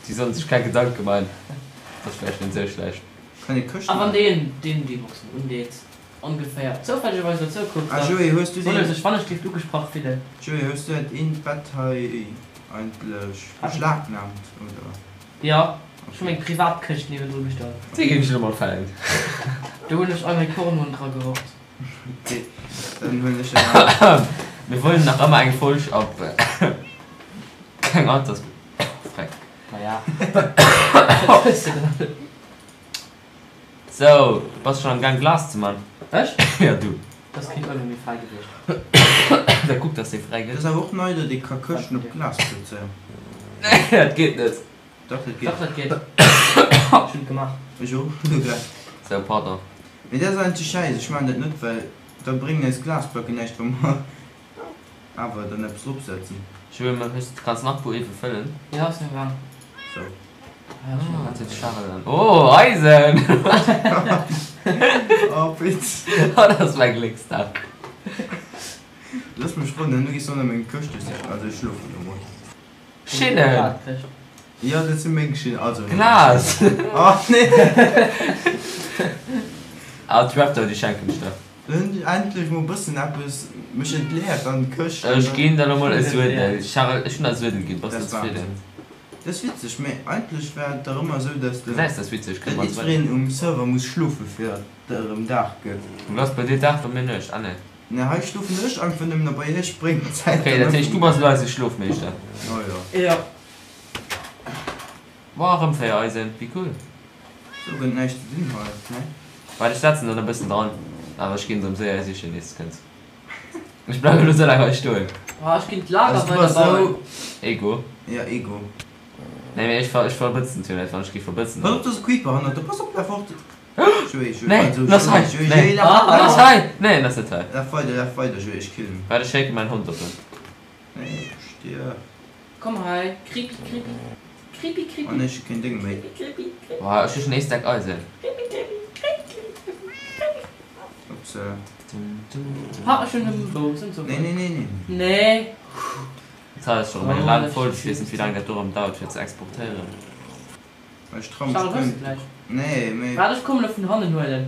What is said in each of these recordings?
Déi sollen sech keng Gedanke man. Dat ass vläicht net esou schlecht. Kann ee Këschten. A wann deen, deen déi Boxen undeet, ongeféier zoufällegerweis dozou kuckt, Ah da Joé, hues du soll e deen. sech wannechgelift ugesprach fillen. Joé, hues du dat eent Bett hei eigentlech beschlagnahmt, oder? Jo, ech hu meng privat Këscht niewendru gestallt. Déi géif ech elo mol fellen. Do hunn ech all meng Pornoen dra gehort. Ok, dann huelen ech dat aner. Mir wollen nach ëmmer eng Folg op keng Alters. Freck. Naja, wat hues de dann? Sou, bass schon am Gaang Glas ze man? Ech? Ja du. Dat ass keen Uewe méi fräi gewiescht. Da kuck dass dee fräi Dat gëtt. ass awer och nei, datt ee ka Këschten op Glas plazéieren. Nee, dat geet net. Dach, dat geet. Dach, dat geet. Ech hunn et gemaach. Ech och. Sou, pardon. Mee dat ass eigentlech schäiss. Ech maachen dat net, well da bréngen eis Glasplacken näischt, wa mer awer dann eppes drop setzen. Joé, ma hues, kanns nach puer Eefe fëllen? Jo, ass am Gaang. Sou. Ah, wat huet d'Charel dann? Oh, Eisen! Oh, Pit. Oh, dat ass mäi Glécksdag. Looss mech roden, herno gees du ënner meng Këscht duerch, also ech schlofen elo mol. Schinnen! Jo, dat si meng Schinnen, also. Glas! Oh, nee! Ah, d'Trapdoor, déi schenken ech der. Lo hunn ech endlech mol bëssen eppes mech entleert an d'Këscht. Ech ginn der lo mol e Suedel. Charel, ech hunn der e Suedel ginn, bass du zefridden? Dat ass witzeg, mee eigentlech war et dach ëmmer esou, dass de, Gesäis, dat ass witzeg, dass jiddwereen um Server muss schlofe fir datt et erëm Dag gëtt. Lo ass bei dir Dag, bei mir Nuecht. Ah nee. Nee, hei schlofen ech einfach nëmmen a bei iech bréngt d'Zäit Okay, dann dat heescht, du ëmmer. bass elo eise Schlofmeeschter. Oh jo. Jo. Boah, erëm 4 Eisen, wéi cool. Sou gëtt näischt ze dinn hei, ne? Waart, ech setzen dann e bëssen dran, awer ech ginn erëm séier sichen nees de kënns. Ech bleiwen elo sou laang hei stoen. Oh, ech ginn d'Lager Also du bass weider bauen. sou. Ego. Ja, Ego. Nee, mee ech ver, ech verbëtzen d'Tür net, wann ech géif verbëtzen, Pass dann. op, do ass e Creeper hannert der, pass op, laf fort! Joé, Joé, Nee, also en ass Joé, hei! Joé, Nee, Joé, laf en ass weider! hei! Nee, en ass net hei. Laf weider, laf weider, Joé, ech killen. Waart, ech schécke mäin Hond op en. Nee, stierf. Komm hei, Creepy, Creepy, Creepy, Creepy. Oh nee, ech hu keen Déng méi. Creepy, Creepy, Creepy. Boah, ech hu schon ee Stack Eisen. Creepy, Creepy, Creepy, Creepy, Creepy. Upsala. Ha, ech hunn en Bou, sinn Nee, nee, nee, nee. Nee. Dat hei ass schon erëm eng laang Folg, ech weess net wéi laang dat do erëm dauert fir ze exportéieren. Ech trau mech Charles, guer hues de net. gläich? Nee, mee. Waart, ech kommen elo vun hannen huelen.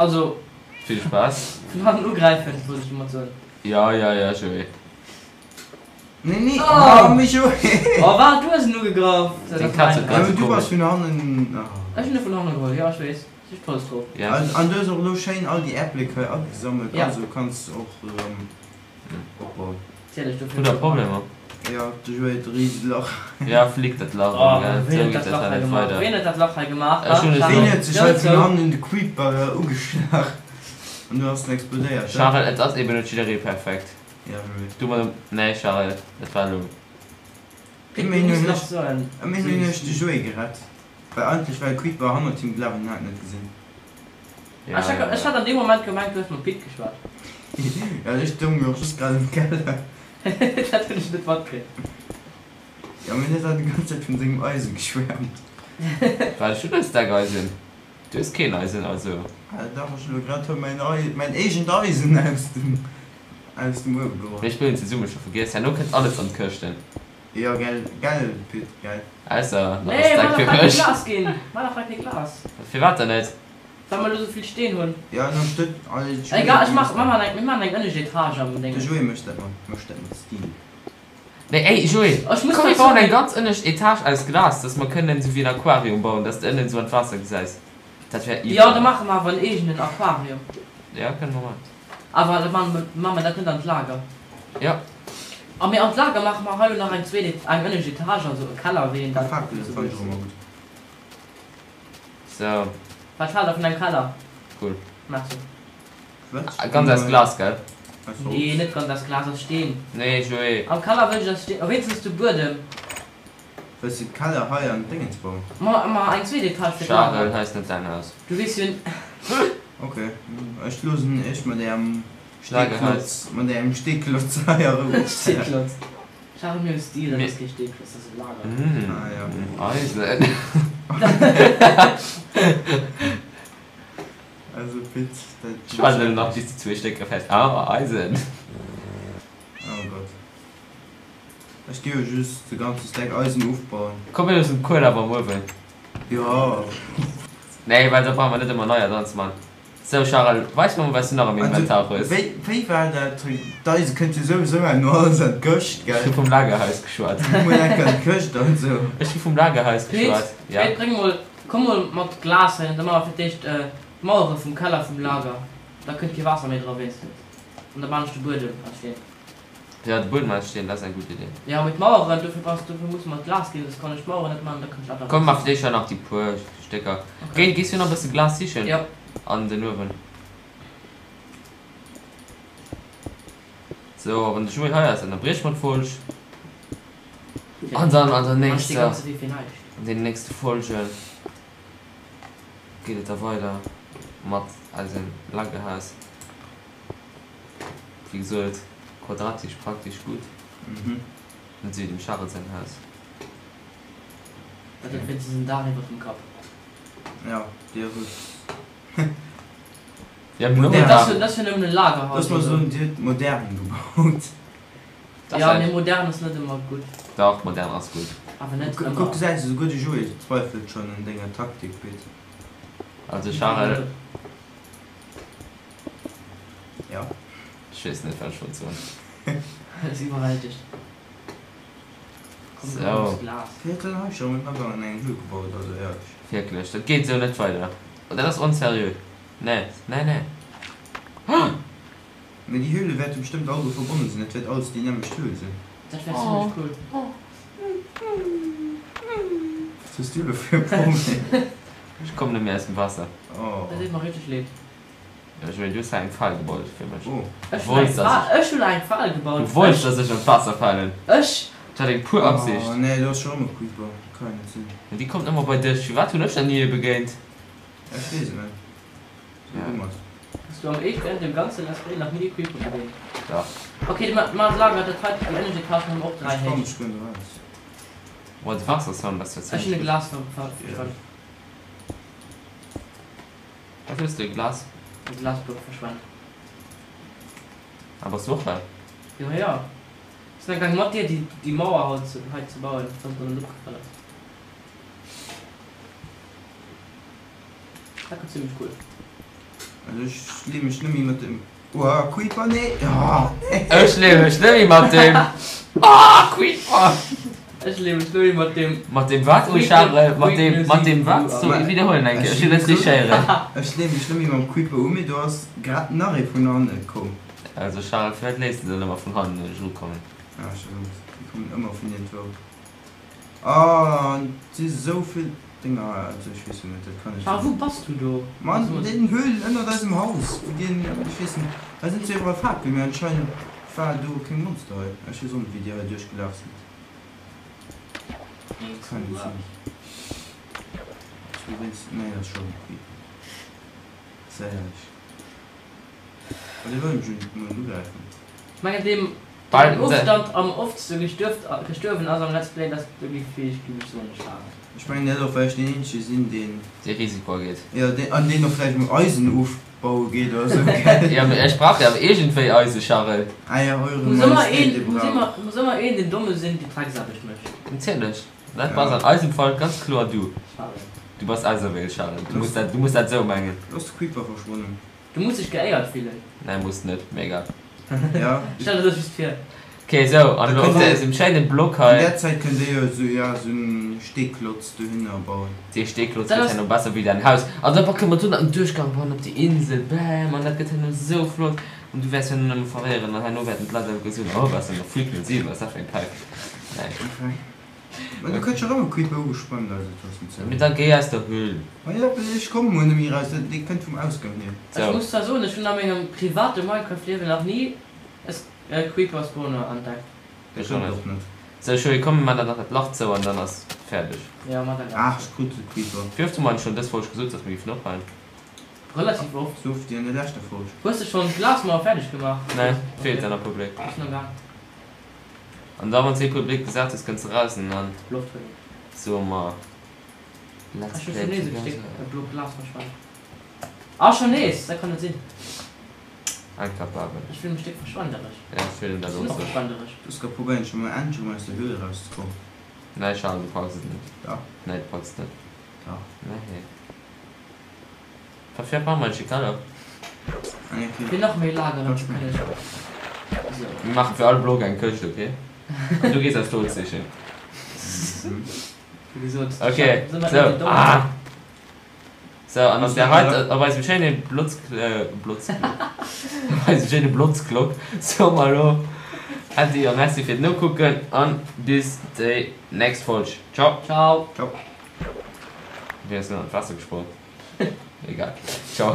Also. Vill Spaass. Vun hannen ugräifen, wollt ech domat soen. Ja, ja, ja, Joé. Nee, nee, oh, mee Joé! Oh, waart, du hues en ugegraff! Deng Kaz huet grad Ja, sou mee du bass komesch. vun hannen, oh. Ech hunn e vun hannen geholl, jo, ech weess. Si stolz drop. Ja. An du hues och elo schéin all déi Äppléck hei agesammelt, Ja. also kanns de och erëm opbauen. Ziel ech dofir. Hutt der Problemer? Jo, de Joé huet e Riselach. Ja, flick dat Lach Oh, erëm, gell? ween Sou huet geet dat dat Lach hei hei net gemaach? weider. Ween huet dat Lach hei gemaach? Ech hunn Ha, es Charel? Ween huet sech Gëff hei et vun zou! hannen de Creeper ugeschlach an du ass en explodéiert, hä? Charel, et ass eben net jidderee perfekt. Ja, Joé. Du mat dem, nee Charel, dat war elo. Pit, du Ëmmerhin muss hunn nach ech, soen. ëmmerhin hunn ech de Joé gerett, well eigentlech war e Creeper hannert him gelaf an hien hat en net gesinn. Ja, Ech ja, hat ja. an deem Moment gemengt, du hues mam Pit geschwat. Ja, ech stoung jo och just grad am Keller. Dat hunn ech net matkritt. Jo, mee hien hat déi ganz Zäit vun sengem Eise geschwäermt. Well ech hunn e Stack Eisen. Du hues keen Eisen, also. Ah dach, ech hunn elo grad hei mäin Ei, mäin eegent Eisen aus dem, aus dem Uewe geholl. Mir spillen zesumme, scho vergiess. Herno kënnt alles an d'Këschten. Jo, gell, gell, Pit, gell. Ausser nach e Nee, Stack mach fir nach kee mech. Glas ginn! Mach nach kee Glas! Firwat dann net? Well mer elo sou vill Steen hunn. Jo, no stëtt all de Joé Egal, ech mach, mécht mir dat. man eng, mir man eng ënnescht Etage am De Déngen. Joé mécht dat mat, mécht dat mat Stil. Nee, ey, Joé, Ech muss komm mir dozou bauen eng ginn. ganz ënnescht Etage aus Glas, dass mer kënnen esou wéi en Aquarium bauen, dass de ënnen esou an d'Waasser gesäis. Dat wär Jo, da iwwel. maache mer awer en eegenen Aquarium. Ja, kënne mer man. Awer da man man mer dat net an d'Lager. Jo. A mee an d'Lager maache mer hei lo nach eng zweet Et eng ënnescht Etage, also e Keller, wéi een A dat Fakelen sou fannen ech wëllt. och ëmmer gutt. Sou. Wat haalt der vun engem Keller? Cool. Merci. Wat? Ganz aus Glas, gell? Aus Holz? Nee, net ganz aus Glas, aus Steen. Nee, Joé. Am Keller wëll ech aus Steen, wéinstens de Buedem. Wëlls de de Keller hei an d'Déngens bauen? Ma ma eng zweet Etage fir Charel, d'Lager. hei ass net däin Haus. Du weess jo. Ok, ech loosen iech mat ärem Lagerhaus. Steeklotz, mat ärem Steeklotz hei a Rou. Steeklotz. Charel, mir hu Stil, dat ass kee Steeklotz, dat ass e Lager. Ah ja. Eisen. Also Pit, dat. Ech waarden elo nach bis déi zwee Stécker fest. Ah, Eisen. Oh Gott. Ech gi jo just de ganze Stack Eisen ofbauen. Komm mir loossen d'Kuel awer am Uewen. Jo. Nee, well da brauche mer net ëmmer neier dran ze man. Sou Charel, weis mer mol wat s du nach am Inventar hues. Wéi, wéi war dat? D'Eise kënnt jo souwisou herno alles an d'Këscht, gell? Ech hu vum Lagerhaus geschwat. Komm mol enk an d'Këscht an sou. Ech hu vum Lagerhaus geschwat, ja. Pit, bréng mol, komm mol mat Glas hei an da maache mer fir d'éischt d'Mauere vum Keller vum Lager. Da kënnt kee Waasser méi dra wéinstens. An da maan ech de Buedem aus Steen. Ja, de Buedem aus Steen, dat ass eng gutt Idee. Ja, mee d'Maueren, dofir brauchs, dofir musse mer d'Glas ginn, soss kann ech d'Maueren net maachen, da kënnt lauter Komm, maach fir d'éischt hei nach déi puer Stécker. Okay. Géi, gees du nach e bësse Glas sichen? Jo. An den Uewen. Sou, a wann de Joé hei ass, ënnerbriech mer d'Folg. An dann an der nächster, an deenen nächste Folge geet et da weider mat eisem Lagerhaus. Wéi gesot, quadratesch praktesch gutt. Net esou wéi dem Charel säin Haus. Dat huet wéinstens en Daach iwwert dem Kapp. Jo, dir hutt. Jo, mir hunn och en Dat Daach. ass jo nëmmen e Lagerhaus. Looss mol soen, dir hutt modern gebaut. Jo, mee modern ass net ëmmer gutt. Dach, modern ass gutt. Awer net ëmmer. Kuck, gesäis de, souguer de Joé zweifelt schonn un denger Taktik, Pit. Also Charel. Ja. Ech weess net wat ech wollt soen. Ass iwwerwältegt. Komm So. grouss Glas. Wéi huet den hei scho mat Agang an eng Höhl gebaut, also éierlech. Wierklech, dat geet esou net weider. Dat ass onseriö. Nee, nee, nee. Mee déi Höhle wäerte bestëmmt all do verbonnen sinn, dat wäert alles déi nämmlecht Höhl sinn. Dat wär zimlech cool. Wat hues du elo fir e Problem? Ech kommen net méi aus dem Waasser. Oh. Dat deet mer richteg leed. Joé, du hues hei eng Fal gebaut fir mech. Oh. Ech hunn eng Fal, ech hunn eng Fal gebaut. Du wollts, dass ech an d'Waasser falen. Ech? Dat war deng pur Absicht. Oh nee, do ass scho rëm e Creeper. Dat ka jo net sinn. Mee déi kommt ëmmer bei dech. Firwat hunn ech der ni ee begéint? Ech weess et net. Sou dumm ass. Hues du am éischten Enn dem ganze Let's Play nach ni e Creeper begéint? Dach. Ok, de ma Lager, dat hei, déi ënnescht Etage hunn och 3 Ech kommen, Héicht. ech goen eraus. Boah, de Waassersound ass jo Ech hunn zimmlech e gutt. Glas verschwent. Wat hues de? E Glas? E Glasblock verschwent. Ah, bass du och hei? Jo, jo. Ech sinn amgaang mat dir déi déi Mauer haut ze hei ze bauen, falls et der net opgefall ass. Dat gëtt zimmlech cool. Also ech lee mech net méi mat dem Oah Creeper nee oh nee. Ech lee mech net méi mat dem Oh Creeper. Ech lee mech net méi mat dem Mat dem wat oh Charel? Mat dem mat dem wat? Sorry widderhuelen eng Kéier, ech hunn net richteg héieren. Ech lee mech net méi mam Creeper u mee do ass grad nach ee vun hanne komm. Also Charel firwat léiss de dann ëmmer vun hannen un ech ukommen? Ah ech weess net, déi kommen ëmmer vun iergendwou. Ah, et si sou vill Dénger hei, also ech weess jo net, dat kann net Ah, sinn. wou bass du do? Ma an den Höhlen ënnert eisem Haus, wou dien, ech weess net, hei sinn zwar iwwerall Fakelen, mee anscheinend war do keng Monster hei. Ech weess och net, wéi déi hei duerchgelaf sinn. Dat kann net sinn. Ech wéinst, nee, dat ass scho rëm creepy. Sei ehrlech. Oh, dee wëll mech un ugräifen. Ech mengen deem Bal den Ofstand am oftste gestuerwen ass am Let's Play, dat géif ech géif ech soen de Charel. Ech mengen dat och well ech deen eenzege sinn deen. Dee Risiko ageet. Jo deen an deen och vläicht mol Eisen ofbaue geet oder sou gell. Jo mee ech brauch jo awer iergendwéi Eise Charel. Ah jo eure Muss ëmmer Majestät een dee muss brauch. ëmmer muss ëmmer een den Domme sinn deen d'Drecksaarbecht mécht. Natierlech, dat bass an eisem Fall ganz kloer du. Charel. Du bass auserwählt Charel, du muss dat du muss dat sou mengen. Do ass de Creeper verschwonnen. Du muss dech geéiert fillen. Nee muss net, mee egal. Ja. Stell der dat just vir. Ok sou, an elo op dësem schéinen Block hei. An där Zäit kënnt dir jo sou, ja, sou en Steeklotz dohinner bauen. Dee Steeklotz gëtt herno besser wéi däin Haus. An da kënne mer do nach en Duerchgang bauen op déi Insel, bäm, an dat gëtt herno sou flott. An du wäers herno nëmme verréieren an herno wäerten d'Leit alleguer soen, oh wat ass denn dat Freak 07, wat ass dat fir eng Päif. Nee. Mä do kënnt scho rëm e Creeper ugesprangt, also et ass net sou. Mee da géi aus der Höhl. Ma jo, well ech kommen muer net méi eraus, dee kënnt vum Ausgang hier. Ech muss zwar soen, ech hunn a mengem private Minecraft-Liewen nach ni e Creeper-Spawner entdeckt. Dat stëmmt och net. Sou, Joé, komm mir man dat nach dat Lach zou an dann ass fäerdeg. Jo, mat der Ach, ech krut de Creeper. Wéi oft hu mer eigentlich schon dës Folg gesot, dass mir géifen ophalen? Relativ oft. Sou oft wéi an der leschter Folg. Hues de schonn d'Glasmauer fäerdeg gemaach? Nee, feelt der nach puer Bléck. Ech sinn am Gaang. An da wann s de ee puer Bléck gesat hues, kënns de raus an dann Loft huelen. soe mer Let's Ech hu play schon nees e together. Stéck e Block Glas verschwent. Ah schon nees? Dat kann net sinn. Incapabel. Ech fillen mech déck verschwendereg. Ja, ech fillen dat Ech sinn och och sou. verschwendereg. Just grad probéieren ech emol endlech emol aus der Höhle rauszekommen. Nee Charles, du packs et net. Dach. Nee, du packs et net. Dach. Nee. Wat fir brauche mer eigentlich e Keller? Eng Ekipp. Fir nach méi Lageren ze kënnen. Sou. Mir maache fir all Block eng Këscht, okay? An du gees eis Holz sichen. Wéi gesot, Okay, si mer sou. net déi Dommen. Ah! Sou, an op där hei, op eisem schéine Blotz, Blotz, op eisem schéine Blotzglock soe mer elo Äddi a Merci fir d'Nokucken an bis déi nächst Folg. Ciao! Ciao! Ciao! Wéi ass en an d'Waasser gesprong? Egal. Ciao!